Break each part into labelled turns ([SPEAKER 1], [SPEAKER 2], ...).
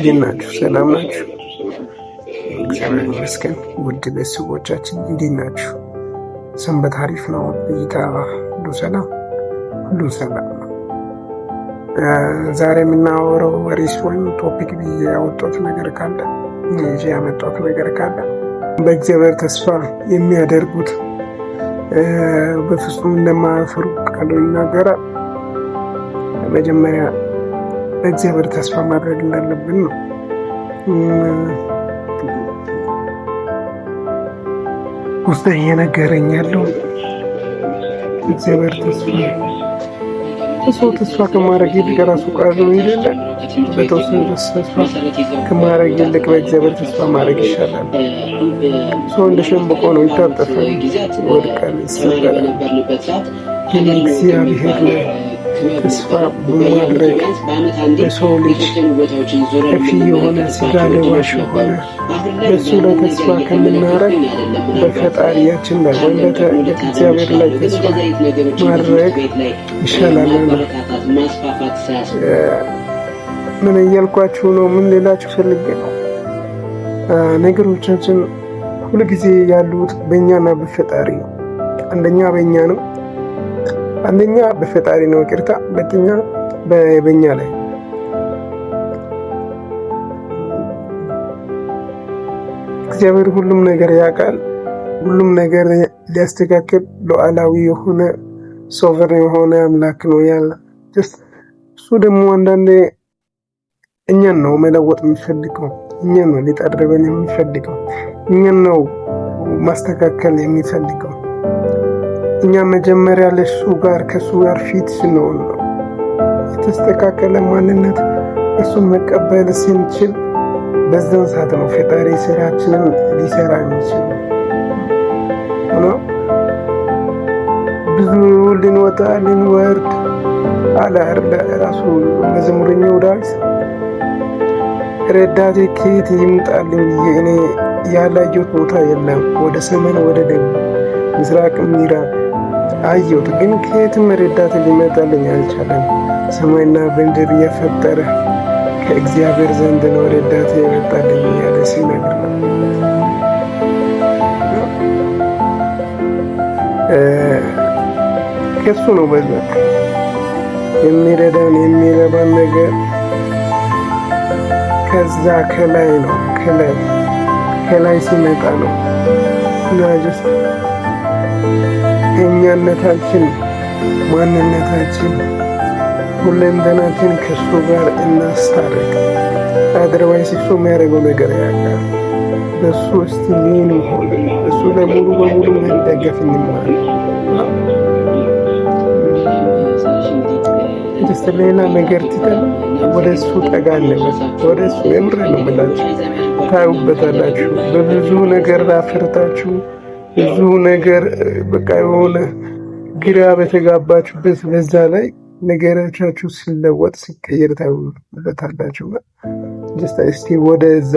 [SPEAKER 1] እንዴት ናችሁ? ሰላም ናችሁ? እግዚአብሔር ይመስገን። ውድ ቤተሰቦቻችን እንዴት ናችሁ? ሰንበት አሪፍ ነው። እይታ ሁሉ ሰላም፣ ሁሉ ሰላም ነው። ዛሬ የምናወራው ርዕስ ወይም topic ብዬ ያወጣሁት ነገር ካለ፣ ይዤ ያመጣሁት ነገር ካለ፣ በእግዚአብሔር ተስፋ የሚያደርጉት በፍጹም እንደማያፍሩ ቃሉ ይናገራል። መጀመሪያ በእግዚአብሔር ተስፋ ማድረግ እንዳለብን ነው። ውስጥ እየነገረኝ ያለው እግዚአብሔር ተስፋ ሰው ተስፋ ከማድረግ ይልቅ፣ ራሱ ቃሉ ይደለ፣ በተወሰነ ተስፋ ከማድረግ ይልቅ በእግዚአብሔር ተስፋ ማድረግ ይሻላል። ሰው እንደ ሸምበቆ ነው፣ ይታጠፋል፣ ይወድቃል፣ ይሰበራል። ግን እግዚአብሔር ላይ ተስፋ በማድረግ በሰው ልጅ ጠፊ የሆነ፣ ስጋ ለባሽ የሆነ በእሱ ላይ ተስፋ ከምናረግ በፈጣሪያችን ላይ ወይም በእግዚአብሔር ላይ ተስፋ ማድረግ ይሻላል። ምን እያልኳችሁ ነው? ምን ሌላችሁ ፈልጌ ነው? ነገሮቻችን ሁልጊዜ ያሉት በእኛና በፈጣሪ ነው። አንደኛ በእኛ ነው። አንደኛ በፈጣሪ ነው፣ ይቅርታ። ሁለተኛ በእኛ ላይ። እግዚአብሔር ሁሉም ነገር ያውቃል። ሁሉም ነገር ሊያስተካክል ሉዓላዊ የሆነ፣ sovereign የሆነ አምላክ ነው ያለ። እሱ ደግሞ አንዳንዴ እኛን ነው መለወጥ የሚፈልገው፣ እኛን ነው ሊጠርበን የሚፈልገው፣ እኛን ነው ማስተካከል የሚፈልገው። እኛ መጀመሪያ ለሱ ጋር ከሱ ጋር ፊት ስንሆን ነው፣ የተስተካከለ ማንነት እሱን መቀበል ስንችል በዛን ሰዓት ነው ፈጣሪ ስራችንን ሊሰራ የሚችል ነው። ብዙ ልንወጣ ልንወርድ አለ ራሱ መዝሙረኛው ዳዊት፣ ረዳቴ ከየት ይምጣልኝ ብዬ እኔ ያላየሁት ቦታ የለም። ወደ ሰሜን፣ ወደ ደቡብ፣ ምስራቅ፣ ምዕራብ አየሁት፣ ግን ከየትም ረዳት ሊመጣልኝ አልቻለም። ሰማይና ምድር የፈጠረ ከእግዚአብሔር ዘንድ ነው ረዳት የመጣልኝ እያለ ሲነግር ነው። ከሱ ነው በዛ የሚረዳን የሚረባን ነገር ከዛ ከላይ ነው። ከላይ ከላይ ሲመጣ ነው እና just እኛነታችን፣ ማንነታችን፣ ሁለንተናችን ከሱ ጋር እናስታርቅ። Otherwise እሱ የሚያደርገው ነገር ያውቃል። በሱ እስቲ lean ሆን እሱ ላይ ሙሉ በሙሉ መደገፍ እንማር። Just ሌላ ነገር ትተን ወደ እሱ ጠጋ እንበል። ወደ እሱ፣ የምሬ ነው የምላችሁ፣ ታዩበታላችሁ። በብዙ ነገር አፍርታችሁ፣ ብዙ ነገር በቃ የሆነ ግራ በተጋባችሁበት በዛ ላይ ነገሮቻችሁ ሲለወጥ ሲቀየር ታዩበታላችሁ። Just እስቲ ወደዛ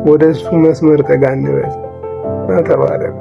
[SPEAKER 1] ወደ እሱ መስመር ጠጋ እንበል እና ተባረኩ።